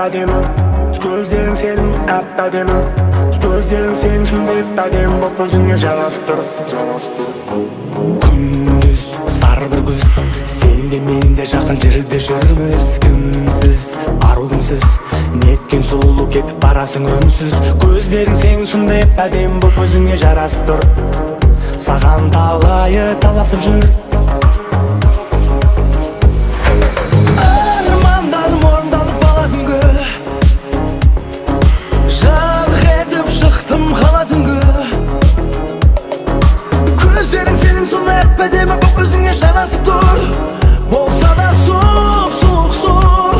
әп әдемі, көздерің сенің әп әдемі, көздерің сенің сондай әдемі боп өзіңе жарасып тұр, жарасып тұр. Күндіз сары бір күз, сен де, мен де жақын жерде жүрміз. Кімсіз, ару, кімсіз, неткен сұлу, кетіп барасың үнсіз? Көздерің сенің сондай әдемі боп өзіңе жарасып тұр, саған талайы таласып жүр. Армандарым орындалып бала күнгі, жарқ етіп шықтым қала түнгі. Көздерің сенің сондай әп әдемі боп өзіңе жарасып тұр, болса да сұп суық сұр.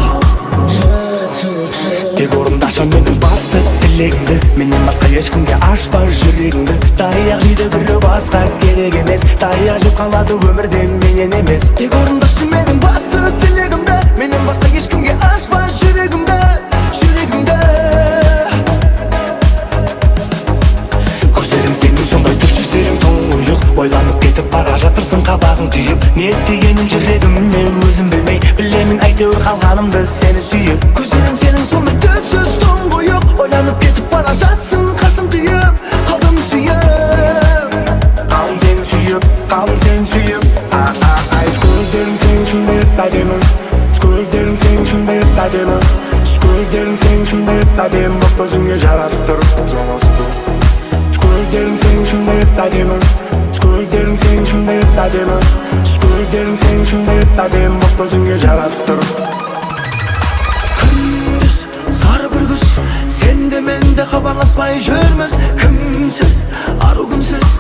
Тек орындашы менің басты тілегімді, менен басқа ешкімге ашпа жүрегіңді. Таяқ жейді біреу, басқа керек емес, таяқ жеп қалады өмірде менен емес. Тек орындашы менің басты тілегімді, менен басқа ешкімге ашпа жүрегіңді, жүрегіңді. Көздерің сенің сондай түпсіз терең тұңғиық, ойланып кетіп бара жатырсың қабағың түйіп. Не дегенін жүрегіме өзім білмей, білемін әйтеуір қалғанымды сені сүйіп. Көздерің сенің сондай түпсіз тұңғиық, ойланып кетіп бара жатсың қасың түйіп. Қалдым сүйіп. Қалдым сені сүйіп, қалдым сені сүйіп. Ай, көздерің сенің сондай әдемі, көздерің сенің сондай әдемі, көздерің сенің сондай әдемі боп өзіңе жарасып тұр, жарасып тұр. Көздерің сенің сондай әдемі, көздерің сенің сондай әдемі, көздерің сенің сондай әдемі боп өзіңе жарасып тұр. Күндіз сары бір күз, сен де, мен де хабарласпай жүрміз. Кімсіз, ару, кімсіз,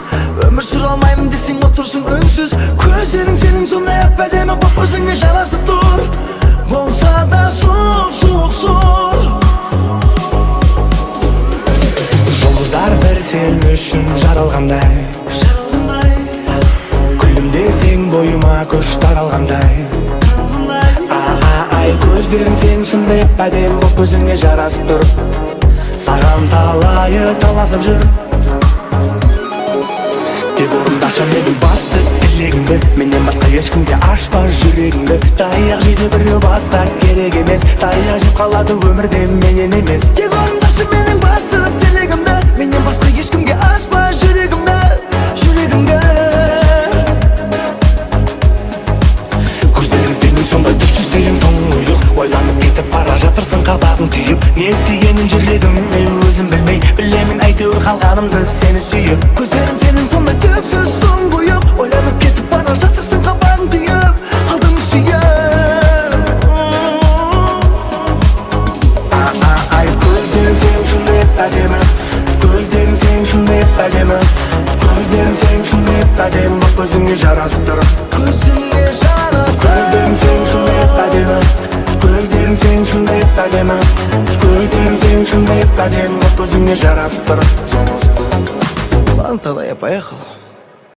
өмір сүре алмаймын десең, отырсың үнсіз. Көздерің сенің сондай әп әдемі боп өзіңе жарасып тұр, болса да сұп суық сұр. Жұлдыздар бір сен үшін жаралғандай, күлімдесең, бойыма күш таралғандай. Ай, көздерің сенің сондай әдемі боп өзіңе жарасып тұр, саған талайы таласып жүр. Тек орындашы менің басты тілегімді, менен басқа ешкімге ашпа жүрегіңді. Таяқ жейді біреу, басқа керек емес, таяқ жеп қалады өмірде менен емес. Тек орындашы менің басты тілегімді, менен басқа ешкімге ашпа жүрегіңді, жүрегіңді. Көздерің сенің сондай түпсіз терең тұңғиық, ойланып кетіп бара жатырсың қабағың түйіп. Не дегенін жүрегіме өзім білмей, білемін әйтеуір қалғанымды сені сүйіп. Көздерің сенің сондай түпсіз тұңғиық, ойланып кетіп бара жатырсың қабағың түйіп. Қалдым сүйіп. Ай, көздерің сенің сондай әдемі, көздерің сенің сондай әдемі, көздерің сенің сондай әдемі боп өзіңе жарасып тұр. Көзіңе жарасып. Көздерің сенің сондай әдемі, көздерің сенің сондай әдемі, көздерің сенің сондай әдемі боп өзіңе жарасып тұр. Ладно, тогда я поехал.